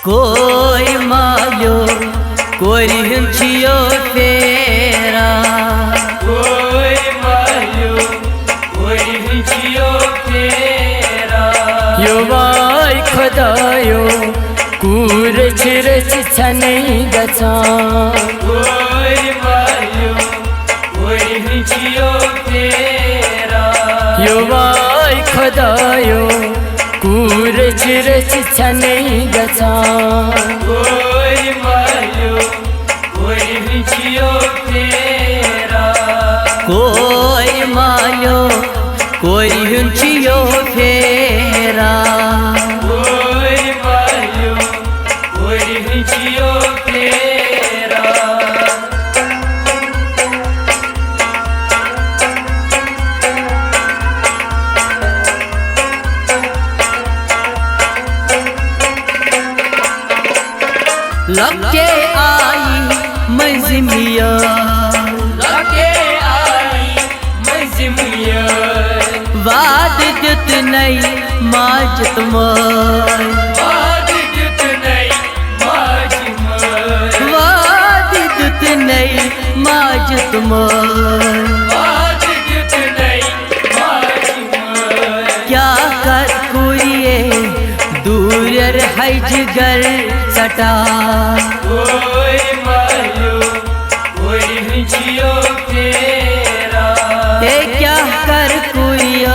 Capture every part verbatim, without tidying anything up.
کورِ مالیو، کورِ ہُنٛد چھُ یو پھیران۔ کورِ مالیو، کورِ ہُنٛد چھُ یو پھیران۔ یو واے خۄدایو، کوٗر چھِ رٔژھِ ژھٮ۪نٕے گژھان۔ کورِ مالیو، کورِ ہُنٛد چھُ یو پھیران۔ یو واے خۄدایو، کوٗر چھِ رٔژھِ ژھٮ۪نٕے گژھان۔ کورِ مالیو، کورِ ہُنٛد چھُ یو پھیران۔ کورِ مالیو، کورِ ہُنٛد چھُ یو پھیران۔ کورِ مالیو، کورِ ہُنٛد چھُ یو پھیران۔ لۄکٹے آیہِ مٔنٛزِم یٲر۔ لۄکٹے آیہِ مٔنٛزِم یٲر۔ وعدٕ دیُتنَے ماجہِ تہٕ مٲلۍ۔ وعدٕ دیُتنَے ماجہِ مٲلۍ۔ وعدٕ دیُتنَے ماجہِ تہٕ مٲلۍ۔ وعدٕ دیُتنَے ماجہِ مٲلۍ۔ کیٛاہ کَرٕ کوٗریے، دوٗرٮ۪ر ہے جِگر ژَٹان۔ کورِ مالیو، کورِ ہُنٛد چھُ یو پھیران۔ ہے کیٛاہ کَرٕ کوٗریے،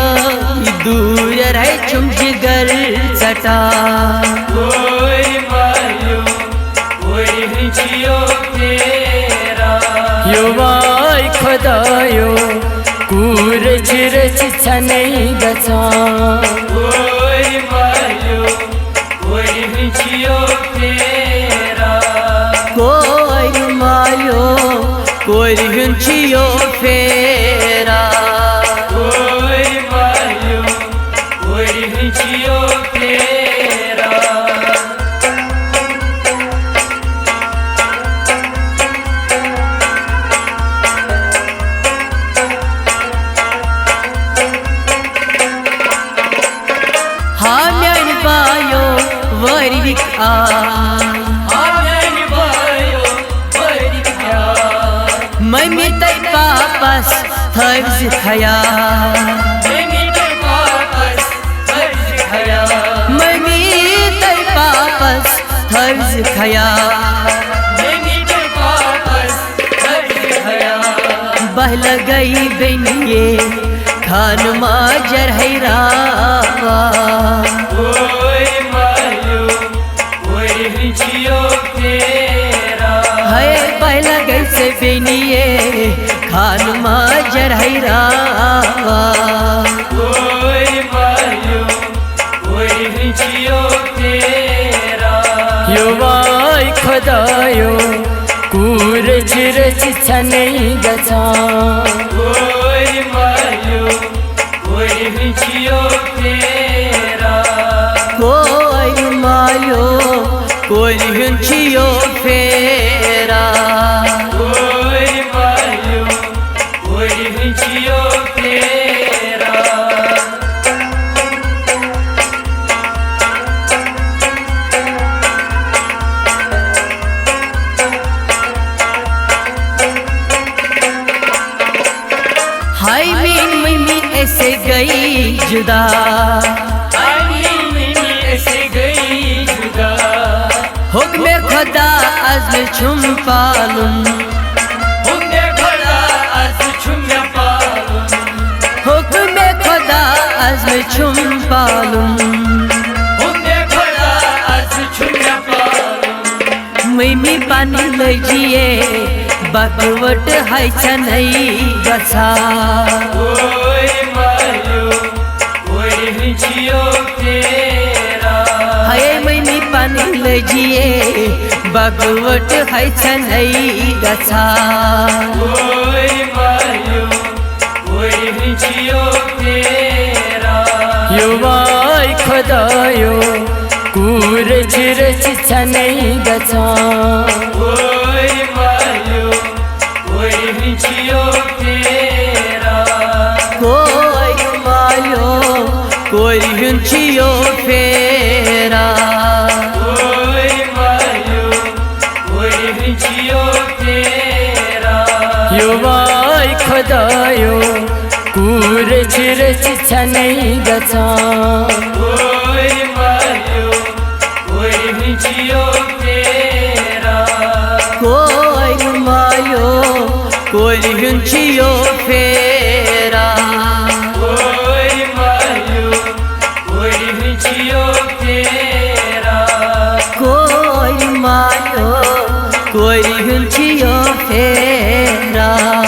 دوٗرٮ۪ر ہے چھُم جِگر ژَٹان۔ کورِ مالیو، کورِ ہُنٛد چھُ یو پھیران۔ یو واے خۄدایو، کوٗر چھِ رٔژھِ ژھٮ۪نٕے گژھان۔ کورِ مالیو، کورِ ہُنٛد چھُ یو پھیران۔ کورِ مالیو، کورِ ہُنٛد چھُ یو پھیران۔ کورِ مالیو، کورِ ہُنٛد چھُ یو پھیران۔ ہا میانہِ بایو، وٲرۍ وِکۍ آے۔ ہا میانہِ بایو، وٲرۍ وِکۍ آے۔ مٔمی تہٕ پاپس تھٲوزِ خیال۔ مٔمی تہٕ پاپس تھٲوزِ خیال۔ مٔمی تہٕ پاپس تھٲوزِ خیال۔ مٔمی تہٕ پاپس تھٲوزِ خیال۔ بہٕ لگے بیٚنہِ خانہٕ ماجر حیران۔ کورِ مالیو، کورِ ہُنٛد چھُ یو پھیران۔ ہے بہٕ لگے ژےٚ بیٚنہِ خانہٕ ماجر حیران۔ کورِ مالیو، کورِ ہُنٛد چھُ یو پھیران۔ یو واے خۄدایو، کوٗر چھِ رٔژھِ ژھٮ۪نٕے گژھان۔ کورِ مالیو، کورِ ہُنٛد چھُ یو پھیران۔ کورِ مالیو، کورِ ہُنٛد چھُ یو پھیران۔ کورِ مالیو، کورِ ہُنٛد چھُ یو پھیران۔ ہاے میٲنۍ مٔمی، أسے گٔیے جُدا۔ ہاے میٲنۍ مٔمی، أسے گٔیے جُدا۔ حُکمِ خۄدا، از مےٚ چھُم پالُن۔ حُکمِ خۄدا، از چھُم مےٚ پالُن۔ حُکمِ خۄدا، از مےٚ چھُم پالُن۔ حُکمِ خۄدا، از چھُم مےٚ پالُن۔ مٔمی پنٕنۍ لٔجیے بکوٹ ہے ژھٮ۪نٕے گژھان۔ کورِ مالیو، کورِ ہُنٛد چھُ یو پھیران۔ ہاے مٔمی پنٕنۍ لٔجیے بکوٹ ہے ژھٮ۪نٕے گژھان۔ کورِ مالیو، کورِ ہُنٛد چھُ یو پھیران۔ یو واے خۄدایو، کوٗر چھِ رٔژھِ ژھٮ۪نٕے گژھان۔ کورِ مالیو، کورِ ہُنٛد چھُ یو پھیران۔ کورِ مالیو، کورِ ہُنٛد چھُ یو پھیران۔ کورِ خۄدایو، کوٗر چھِ رٔژھِ ژھٮ۪نٕے گژھان۔ کورِ مالیو، کورِ ہُنٛد چھُ یو پھیران۔ کورِ مالیو، کورِ ہُنٛد چھُ یو پھیران۔ کورِ مالیو، کورِ ہُنٛد چھُ یو پھیران۔ کورِ مالیو، کورِ ہُنٛد چھُ یو پھیران۔